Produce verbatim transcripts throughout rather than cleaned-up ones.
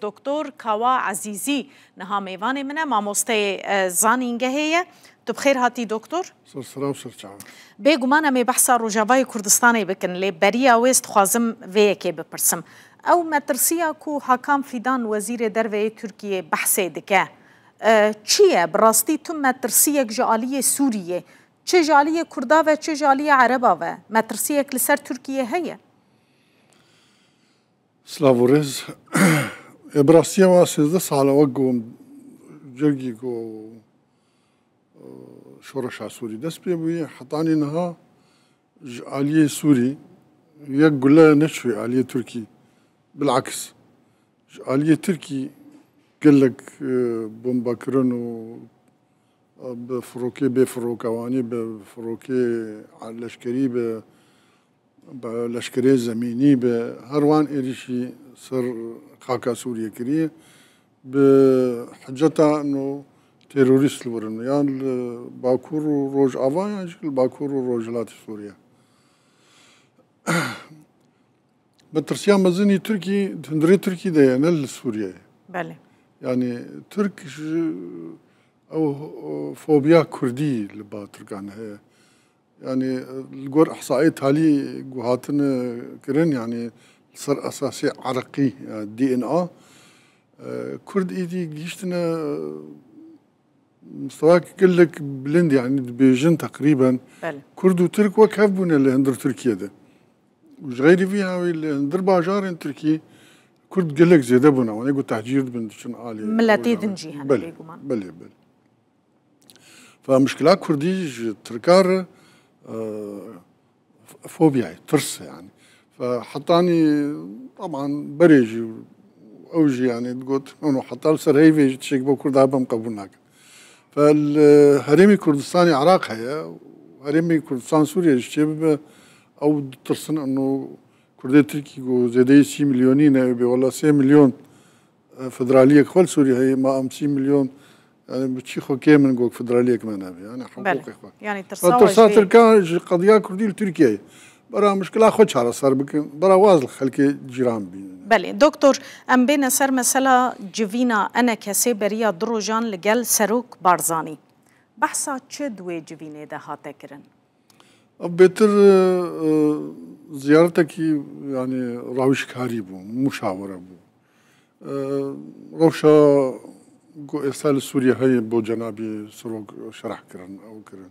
Doktor Kawa Ezîzî niha mêvanê min e, mamosteyê e, zanîngehê ye. Tu bi xêr hatî doktor. Ser sira û ser çava. Bêguman em ê behsa Rojavayê Kurdistanê bikin, lê beriya wê ez dixwazim vê yekê bipirsim. Ew metirsiya ku Hakan Fidan wezîrê derve yê Tirkiyê behsê dike, e, çi ye? Bi rastî tu metirsiyek ji aliyê Sûriyê, çi ji aliyê Kurda ve, çi ji aliyê Ereba ve, metirsiyek li ser Tirkiyê heye? Silav û rêz. Ê, bi rastiya wa sêzdeh sal e wek ku cergî ku, e, şoreşa Sûrî dest pê bûye, hetanî niha ji aliyê Sûrî yek gule neçûye aliyê Tirkî. Bilaks, ji aliyê Tirkî gelek, e, bomba kirin û, e, bi firokê, bê firokewanî, bi firokê leşkerî, bi bi leşkerê zemînî, bi her wan êrîşî ser xaka Sûriyê kiriye, bi hiceta no terorîst li wir in, yan li Bakur û Rojava, yan jî li Bakur û Rojhilatê Sûriye. Metirsiya mezin î Tirkî, hundirê Tirkî de ye, ne li Sûriyeyê. Belê. Yanî Tirk ji ew, e, fobiya Kurdî li ba Tirkan heye. Yanî, e, li gor ihsaê talî ku hatine kirin, yanî li ser esasê ereqî, e, D N A, e, Kurd êdî gihîştine, e, mistewayek gelek bilind, yanî dibêjin teqrîben Belê. Kurd û Tirk wek hev bûne li hundir Tirkiyê de. Û ji xeyrî vî hawî li hundir bajarên Tirkî Kurd gelek zêde bûne. Wan ê ku tehcîr dibin, diçin alî Miletê roja din me. Jî hene Belê, bêguman. Belê, belê. Fe mişkila Kurdî ji Tirka re, e, f-, fobiyayê, tirs e yani. Fe hetanî, taban berê jî, ew jî yani digot, no, no, heta li ser heyvê jî tiştek bo Kurda bim qebûl nakin. Fe li Herêmî Kurdistanê Iraq heye, Herêmî Kurdistan Sûriye jî çê bibe, ew ditirsin, ino Kurdê Tirkî ku zêdeyî sî milyonî ne, bê wela sê milyon, e, federaliyek xwe li Sûriyê heye, ma em sî milyon, yani bi çi xwe kêm in ku federaliyek me nebe, yani Belê. Hiqûqê xwe. Yani Fa tirsa tirsa we jî Tirka ji qediya Kurdî li Tirkiyeyê. Bera mişkila xwe çareser bikin, bera waz li xelkê cîran bînin. Belê. Doktor, em bêne ser mesela civîna enekesê beriya du rojan li gel Serok Barzanî. Behsa çi di wê civînê de hate kirin? Ev bêtir, e, e, ziyaretekî, yani, rawîşkarî bû, muşawere bû. E, rewşa ku êsta li Sûriye heye bo cenabî Sirok şerh kirin, ew kirin.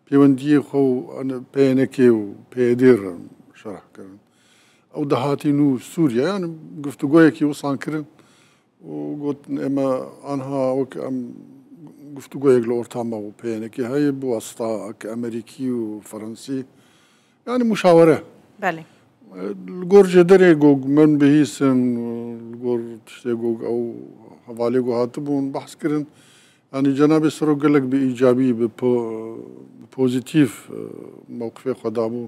Pêwendiyê xwe û, yani, P Y N K û P Y D re şerh kirin. Ew dihatî nû Sûriye, yani, guftûgoyekî wisan kirin. û gotin, ême anha wek em guftûgoyek li orta me û P Y N K heye, bi wasitayek Amerîkî û Fransî, yani muşawere. Belê. Li gor jêderê ku min bihîstin, li gor tiştê ku ew hevalê ku hatibûn behs kirin, yani cenabê Serok gelek bi îcabî, bi po-, bi pozîtîf, e, mewqifê xwe dabû.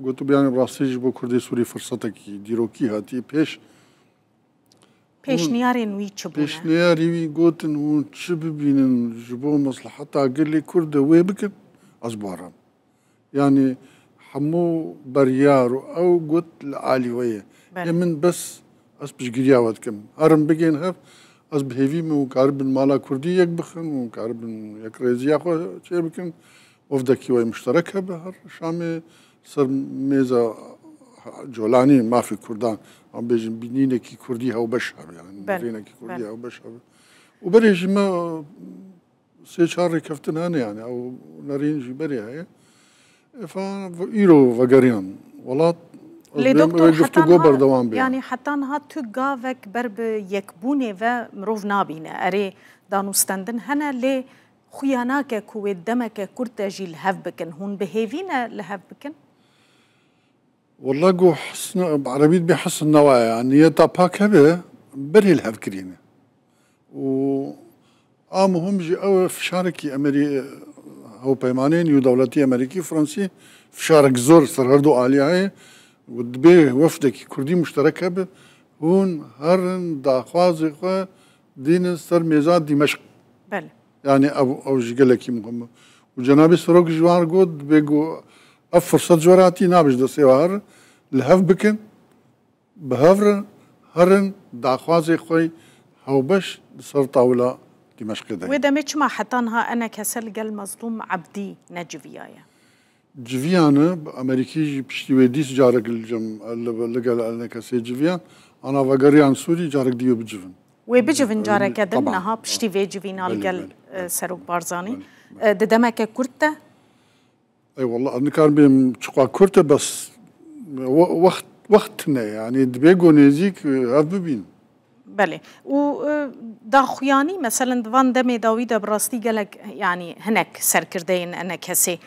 Gotibû, yani bi rastî ji bo Kurdê Sûrî firsetekî dîrokî hatiye pêş. Pêşniyarên wî çi bûne? Pêşniyarê wî gotin, hûn çi bibînin ji bo mesleheta gelê Kurd de wê bikin, ez baram. Yani hemû beryar û ew got li alî we ye. Belê. Ê min bes ez piştgiriya we dikim. Herin bigên hev, ez bi hêvî me hûn karibin mala Kurdî yek bixin, hûn karibin yekrêziya xwe çêbikin. Wefdekî we muşterek hebe her Şamê ser mêza Colanî mafê Kurdan, em bêjin bînînekî Kurdî hewbeş hebe, yani Belê, nirênekî Kurdî belê. Hewbeş hebe. Û berê jî me sê çar rêkeftin hene, yani ew nerîn jî berê heye. Efa îro vegeriyan welat, Lê wê doktor, wê heta guftûgo niha, berdewam bê. Yani heta niha tu gavek ber bi yekbûnê ve mirov nabîne. Erê, danûstendin hene, lê xuya nake ku wê demeke kurt de jî li hev bikin. Hûn bi hêvî ne li hev bikin? Wela ku hisna, bi erebî dibê hisn newa ye. Niyeta pak hebe, berê li hev kirîne. Û a muhim jî ew e, fişarekî Emerî-, hewpeymanên Newdewletî Emerîkî û Fransî fişarek zor ser her du alî heye. Û dibê wefdekî Kurdî muşterek hebe, hûn herin daxwazê xwe dînin ser mêza Dîmeşq. Belê. Yani ew, ew jî gelekî muhim e. Û cenabê Serok ji wan re got, dibê ku ev firset ji we re hatî, nabe ji destê we herin, li hev bikin, bi hev re Herin daxwazê xwe hewbeş li ser tawila Dimeşqê de. Wê demê çima heta niha ENKS li gel Mezlûm Ebdî neciviyaye? Civiyane, Amerîkî jî piştî wê dîs carek li cem, li, li gel ENKSê civiyan, ana vegeriyan Sûrî carek dî wê bicivin. Wê bicivin careke din, Taban. Niha piştî vê civîna li Belê, gel, belê, e, belê. Serok Barzanî. Belê, belê. E, di demeke kurt de? Ey wallah, ez nikarim bêm çiqa kurt e, bes we-, wext, wext tune, yanî dibê ku nêzîk, e, hev bibîn. Belê. Û, e, daxuyanî, meselen, di van demê dawî de bi rastî gelek, yanî hinek serkirdeyên ENKSê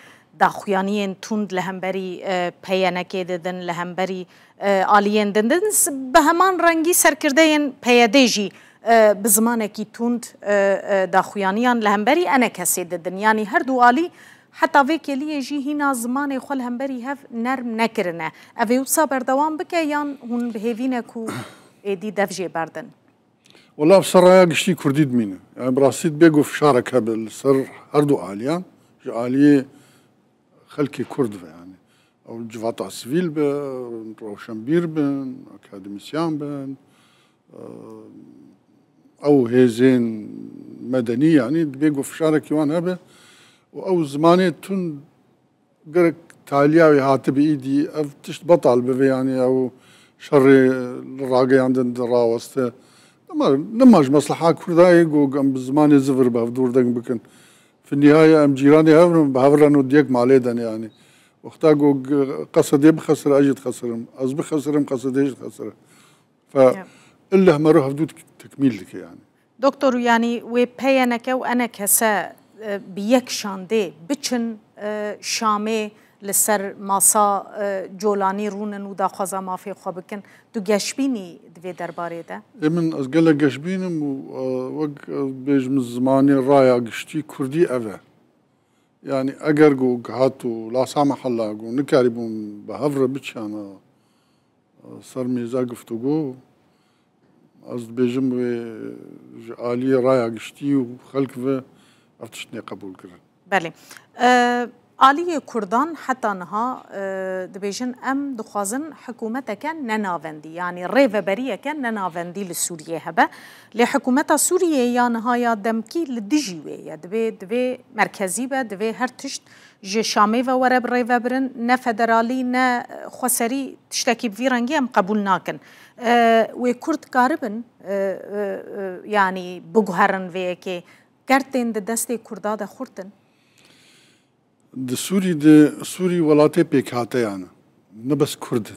daxuyaniyên tund li hemberî, e, PYNKê didin, li hemberî, e, aliyên din didin. S-, bi heman rengî serkirdeyên PYDê jî, e, bi zimanekî tund, e, e, daxuyaniyan li hemberî ENKSê didin. Yanî her du alî heta vê kêliyê jî hîna zimanê xwe li hemberî hev nerm nekirine. Ev ê wisa berdewam bike yan hûn bi hêvî ne ku êdî dev jê berdin? Wela ev ser raya giştî kurdî dimîne. Yani bi rastî dibê ku fişarek hebe li ser her du aliyan, ji aliyê xelkê kurd ve yani. Ew civata sivîl be, rewşenbîr bin, akademîsyan bin, ew hêzên medenî yani dibê ku fişarekî wan hebe û ew zimanê tund Gerek taliya wê hatibî îdî, ev tişt betal bibe, yanî ew şerê li rageyandin di raweste. Dema, nema ji mesleha Kurda ye ku em bi zimanê zivir bi hevdûr deng bikin. Fi nihaya em cîranê hev in, bi hev re no di yek malê de ne, yanî. Wexta ku g-, Qesedê bixesire, ez jî dixesirim. Ez bixesirim, Qesedê jî dixesire. Fe Ya. illeh mero hevdû tek-, tekmîl dike, yanî. Doktor, yanî wê PYNK û ENKS, e, bi yek şandê biçin, e, Şamê li ser masa, e, colanî rûnin û daxwaza mafê xwe bikin. Tu geşbînî di vê derbarê de? Ê min, ez gelek geşbîn im û, e, wek ez bêjim, zimanê raya giştî kurdî ev e. Yanî eger ku gihat û la samehalla ku nikarîbûn bi hev re biçiyana ser mêza guftûgo, ez dibêjim wê ji aliyê raya giştî û xelk ve ev tişt nê qebûl kirin. Belê. E, aliyê Kurdan heta niha, e, dibêjin, em dixwazin hikûmeteke nenavendî, yanî rêveberiyeke nenavendî li Sûriyê hebe. Lê hikûmeta Sûriyê ya niha ya demkî li dijî wê ye. Dibê, divê merkezî be, divê her tişt ji Şamê ve were birêvebirin, ne federalî, ne xweserî, tiştekî bi vî rengî em qebûl nakin. E, wê Kurd karibin, e, e, e, yanî biguherin vê yekê, kerd tên di destê Kurda de xurt in? Di Sûrî de, Sûrî welatê pêkhateyan e, ne bes Kurd in.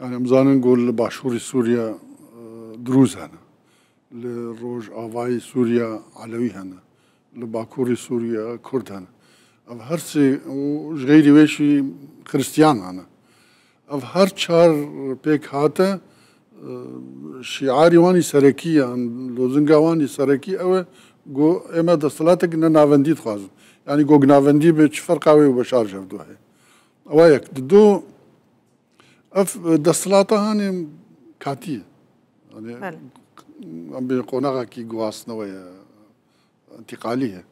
Yani em zanin ku li başûrî Sûriye, e, Dirûz hene. Li rojavayî Sûriye Elewî hene. Li bakurî Sûriye Kurd hene. Ev her sê û ji xeyrî wê jî Xiristiyan hene. Ev her çar pêk hate, e, şiarî wan î serekî yan lozinga wan î serekî ew e ku ême desthilatek ne navendî dixwazin. Yani ku navendî be çi ferqa wê û Beşar ji hevdû heye. Ewa yek. Di du, Ev, e, desthilata hanê katî ye. Yanî, Belê. em bê qonaxekî guhastinewê ye, întîqalî ye.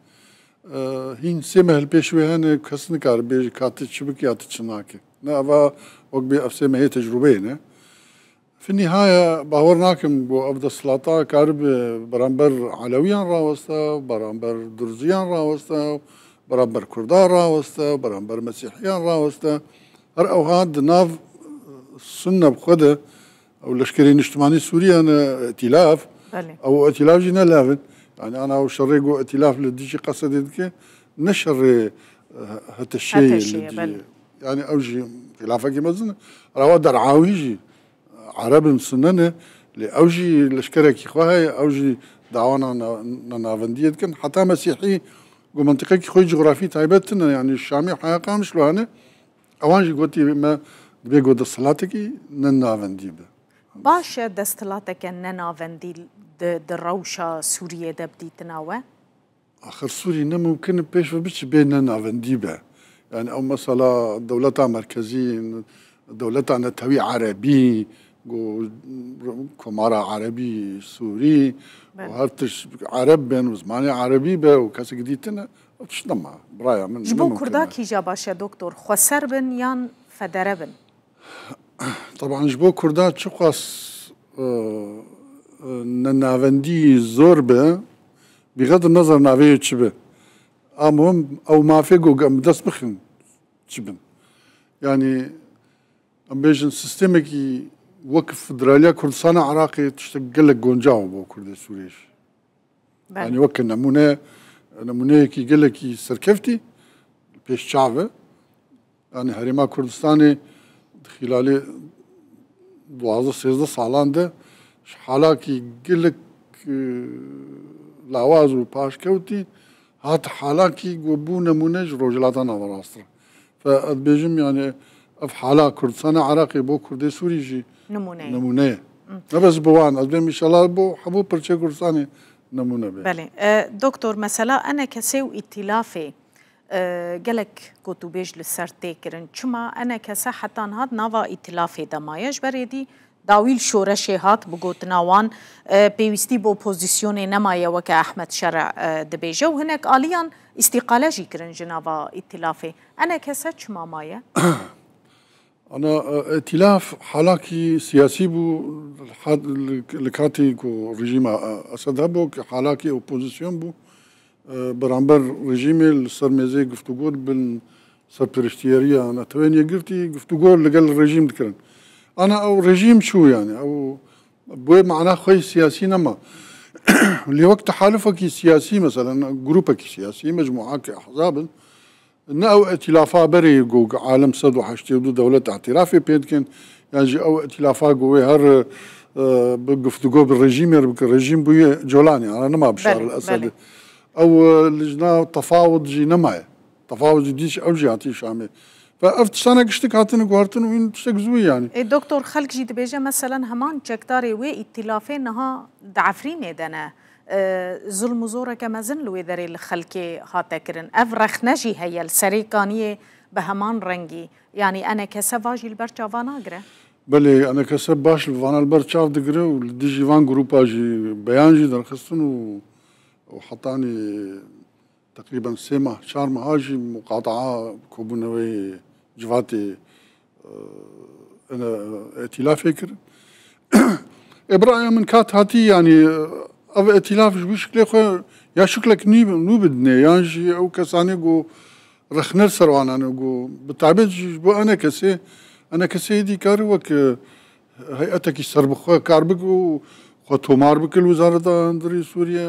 E, hîn sê meh li pêş wê hene, kes nikare bêje ka tu çi bike ya tu çi nake. Ne, eva wek bê ev sê mehê tecrûbeyê ne. Fi nîhaya bawer nakim ku ev desthilata karibe beramber Elewiyan raweste, beramber Durziyan raweste, beramber Kurda raweste, beramber Mesîhiyan raweste. Her ewha di nav, e, Sunne bi xwe de ew leşkerê niştimanî Sûriye ne îtîlaf. Belê. Ew îtîlaf jî ne lav in. Yani ana ew şerê ku îtîlaf li dijî Qesedê dike, ne şerê, e, HTŞ'ê ye li dijî. HTŞ'ê ye, belê. Yani ew jî xilafekî mezin e. Rewa derhawî jî Ereb in, Sunne ne, lê ew jî leşkerekî xwe heye, ew jî dawana na-, na-, navendiyê dikin. Heta Mesîhî ku mentiqekî xwe yê cografî taybet tune, yani Şamî heya Qamişlo hene, ewan jî gotî me dibê ku desthilatekî ne navendî be. Baş e, desthilateke ne navendî di, di rewşa Sûriyê de bi dîtina we? Axir Sûrî ne mumkin e pêş ve biçe bê ne navendî be. Yani ew mesela dewleta merkezî, dewleta netewî erebî, ku Komara Erebî Sûrî, Belê. û her tişt ereb bin û zimanê erebî be û kesek dî tune, ew tişt nema. Biraya min, Ji ne bo mumkin Kurda e. Kîja baş e doktor? Xweser bin yan federe bin? Teban ji bo Kurda çiqas e, e, ne navendî zor be, bîxet nazar navê çi be. A muhim ew mafê ku em dest bixin çi bin. Yani em bêjin sistemekî wek Federaliya Kurdistana Iraqê tiştek gelek goncaw bo Kurdê Sûriyê jî. Belê. Yani wek nemûne, nemûneyekî gelekî serkeftî pêş çav e. Yani Herêma Kurdistanê di xîlalê duwazdeh sêzdeh salan de ji halakî gelek, e, lawaz û paşkewtî hat halakî ku bû nemûne ji Rojhilata Naverast re. Fe ez dibêjim yani ev hala Kurdistana Iraqê bo Kurdê Sûrî jî Nimûne ye. Nimûne ye. Ne bes bi wan, ez dibêm înşallah bo hemû pirçê Kurdistanê nemûne be. Belê. E, doktor, mesela enekesê û îtîlafê, e, gelek gotûbêj li ser tê kirin. Çima enekese heta niha di nava îtîlafê de maye? Ji ber êdî dawî li şoreşê hat, bi gotina wan, e, pêwîstî bi opozisyonê nemaye weke Ehmed Şera, e, dibêje û hinek aliyan îstîqale jî kirin ji nava îtîlafê. Enekese çima maye? Ana, e, îtîlaf halakî siyasî bû, ha-, li, li katî ku rejîma, e, Esed hebû, ki halakî opozîsyon bû, e, beramber rejîmê li ser mêzê guftûgo dibin, serpereştiyeriya Netewên Yekgirtî guftûgo li gel rejîm dikirin. Ana ew rejîm çû yani, ew bi wê mana xwe siyasî nema. Lê wek tehalufekî siyasî, mesela grûpekî siyasî, mecmuakê ehzab in, ne ew îtîlafa berê ku alem sed û heştê û du dewlet îtirafê pê dikin, yan jî ew îtîlafa ku wê her, e, bi guftûgo bi rejîmê re bike, rejîm bûye Colanê, ana nema Bişar Belê, el Esedê. Belê. Ew, e, lijna tefawut jî nemaye. Tefawut jî dîş ew jî hatî Şamê. Ve ev tiştane giştik hatine guhartin û hîn tiştek zû yani. E, doktor, xelk jî dibêje, meselen, heman çekdarê wê îtîlafê niha di Efrînê de ne. E, zulm û zoreke mezin li wê derê li xelkê hate kirin. Ev rexne jî heye li Serê Kaniyê bi heman rengî. Yanî enekese va jî li ber çava nagire? Belê, enekese baş li vana li ber çav digire û li dijî van grûpa jî beyan jî derxistin û, û hetanî teqrîben sê mah, çar meha jî muqataa kobûneweyê civatê, e, ene, îtîlafê kirin. Ê biraya min kat hatî, yanî, ev îtîlaf ji wî şiklê xwe ya şiklek nî, nû bidinê, yan jî ew kesanê ku rexne li ser wan hene ku bi taybet jî ji bo enekesê, enekesê êdî kare wek, e, heyetekî serbixwe kar bike û xwe tomar bike li Wezareta Hundirê Sûriye.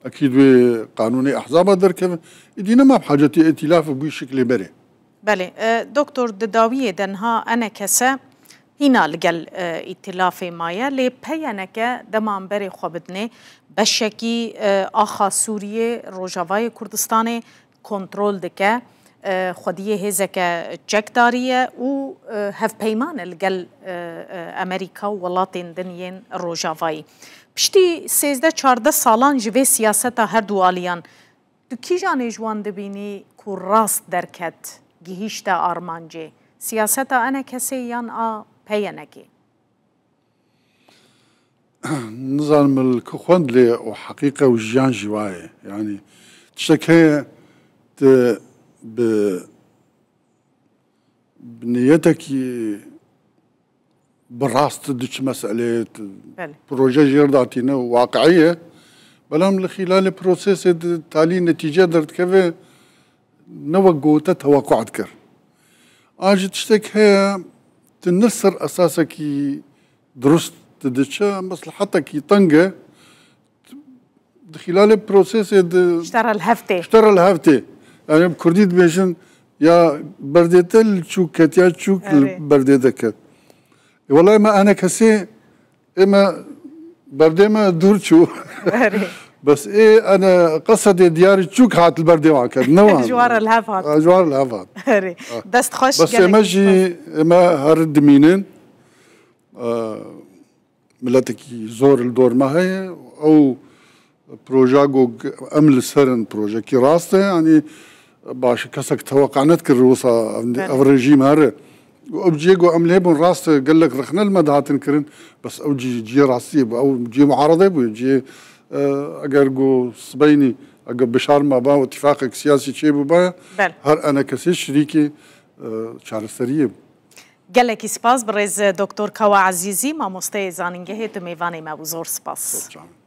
Ekîd wê qanûnê ehzaba derkeve. Îdî nema bi hacetî îtîlaf bi wî şiklê berê. Belê, e, doktor, di dawiyê de niha enekese hîna li gel, e, îtîlafê maye, lê peyeneke dema em berê xwe bidinê, beşekî, e, axa Sûriyê, Rojavayê Kurdistanê kontrol dike, e, xwediyê hêzeke çekdarî ye û, e, hevpeyman e li gel, e, e, Amerîka û welatên din yên Rojavayî. Piştî sêzdeh çardeh salan ji vê siyaseta her du aliyan, tu kîjanê ji wan dibînî ku rast derket, gihîşte armancê? Siyaseta enekesê yan a peyenekê? Nizanim li ku xwend lê û heqîqe û jiyan jî waye. Yanî tiştek heye tu bi, bi niyetekî bi rast diçi meseleyê, tu Belê. proje jêr datîne û waqiî ye. Belam li xîlalê prosesê di talî netîce derdikeve ne wek gote tewequa dikir. A jî tiştek heye tu ne ser esasekî dirust tu diçe, meslihetekî teng e, di xîlalê prosesê de Ji te re li hev tê. ji te re li hev tê. Yani bi kurdî dibêjin ya berdê te li çûk ket ya çûk li Erê. berdê te ket. E, welay me enekesê ê me berdê me dûr çû. Erê. Bes ê ene qesedê diyarî çûk hat li berdê wan ket. Ne wan. Ji wan re li hev hat. Ha, ji wan re li hev hat. Erê. Ha. Dest xweş, Bes gelek ê me dest jî xweş. ê me her dimînin. E, miletekî zor li dor me heye. Ew proja ku em li ser in, projekî rast e. Yanî baş e, kesek teweqa nedikir wisa ev, Belê. ev rejîm here. Û ew cihê ku em lê bûn rast e, gelek rexne li me dihatin kirin. Bes ew cî, cihê rastiyê bû, ew cihê muaredê bû, cihê, e, eger ku sibeynî, eger Bişar maba û îtîfaqek siyasî çêbûbaya, Belê. her enekesê şirîkê, e, çareseriyê bû. Gelekî spas birêz Doktor Kawa Ezîzî, mamosteyê zanîngehê, tu mêvanê me bû. Zor spas. Zor can.